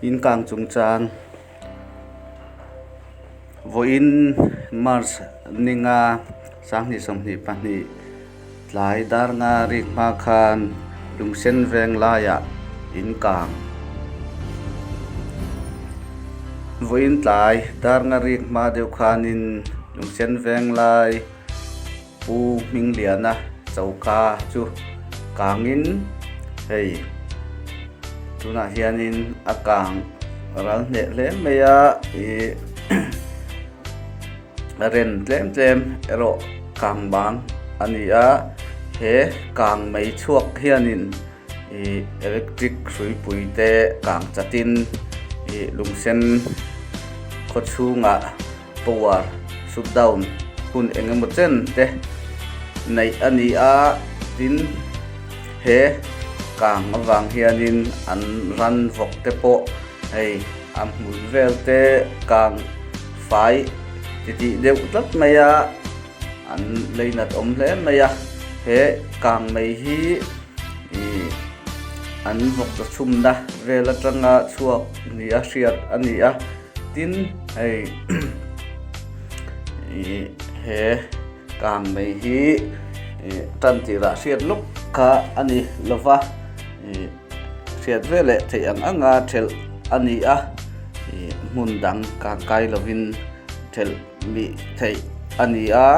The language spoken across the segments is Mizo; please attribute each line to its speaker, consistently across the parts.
Speaker 1: In kang chungchang vawiin March ninga 2022 tlai dar nga rik hma khan lungsen veng laiah in kang. Vawiin tlai dar nga rik hma deuh khanin lungsen veng lai Pu Hmingliana choka chu kangin hei tunah hianin a kang ral hneh hle mai a ih a ren tlem tlem erawh kang bang a ni a he kang mei chhuak hianin ih electric hruipui te kang chatin ih lungsen khaw chhungah. Power shutdown hun eng emaw chen te neih a ni a, tin he kang avang hianin an ran vawk te pawh hei a hmul vel te kang fai titih deuh tlat mai a, an leinat awm hle mai a, he kang mai hi ih an vawk chawchhumna vel atanga chhuak ni a hriat a ni a. Tin, hei ih he kang mai hi ih tan tirah hriat lawk kha a ni lo va, ih hriat ve leh theih ang anga thelh a ni a, ih hmun dang kang kai lovin thelh mih theih a ni a,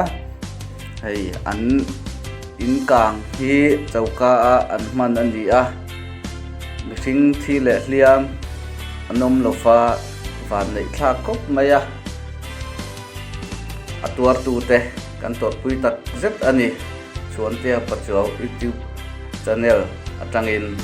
Speaker 1: hei an in kang hi choka a an hman a ni a. Mihring thi leh hliam an awm lo va, van neih thlak khawp mai a, a tuartute kan tawrhpui tak zet a ni. Chhuantea Pachuau YouTube channel atangin.